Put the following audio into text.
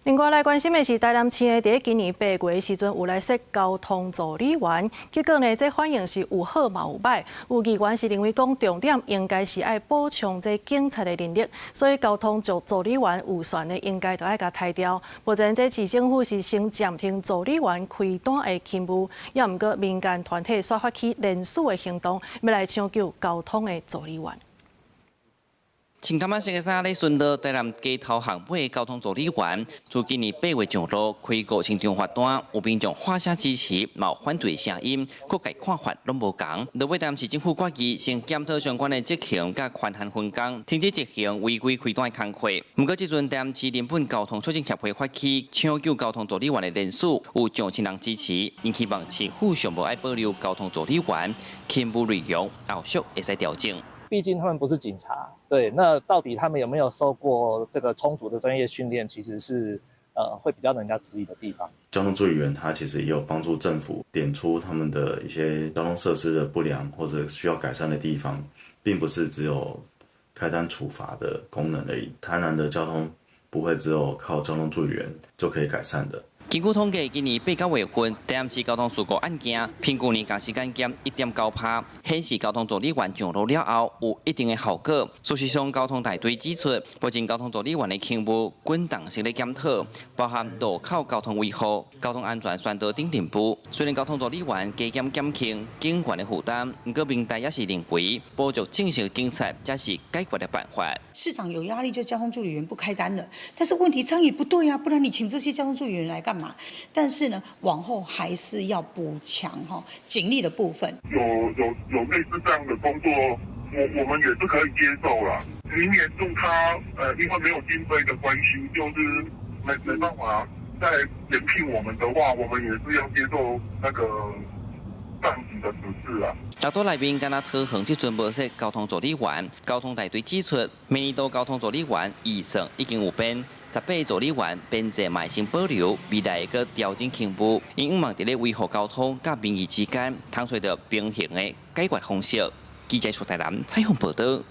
另外來關心的是，台南市呢，佇今年八月的時陣有來設交通助理員，結果呢，這反應是有好嘛有歹。有議員是認為講，重點應該是愛補充這警察的人力，所以交通助理員預算呢，應該都愛共刣掉。目前這市政府是先暫停助理員開單的勤務，也毋過民間團體煞發起連署的行動，欲來搶救交通的助理員。穿柑仔色的衫咧巡邏台南街頭巷尾交通助理員，自今年8月上路開5000張罰單，有民眾喊聲支持，嘛有反對聲音，各界看法攏無仝。落尾台南市政府決議先檢討相關的執行佮權限分工，停止執行違規開單的工課。毋過這陣台南市人本交通促進協會發起搶救交通助理員的連署，有上千人支持，𪜶希望市府上無愛保留交通助理員勤務內容，後續會使調整。畢竟他們不是警察，對，那到底他們有沒有受過這個充足的專業訓練，其實是會比較讓人家質疑的地方。交通助理員他其實也有幫助政府點出他們的一些交通設施的不良或者需要改善的地方，並不是只有開單處罰的功能而已。台南的交通不會只有靠交通助理員就可以改善的。根據統計，今年8、9月份，台南市交通事故案件，平均年同時間減1.9%，顯示交通助理員上路了後有一定的效果。事實上，交通大隊指出，目前交通助理員的勤務滾動式咧檢討，包含路口交通維護、交通安全宣導等任務。雖然交通助理員加減減輕警員的負擔，毋過民代也是認為補足正式警察才是解決的辦法。市長有壓力，就交通助理員不開單了。但是問題這樣也不對啊，不然你請這些交通助理員來幹嘛？但是呢，往後還是要補強哈警力的部分。有類似這樣的工作，我們也是可以接受啦。明年度他因為沒有經費的關係，就是沒辦法再延聘我們的話，我們也是要接受那個上級的指示啊。大多內面敢若桃園這陣無設交通助理員，交通大隊指出，明年度交通助理員預算已經有編，18個助理員編制嘛先保留，未來會閣調整勤務，𪜶向望佇咧維護交通佮民意之間，通揣著平衡的解決方式。記者出台南採訪報導。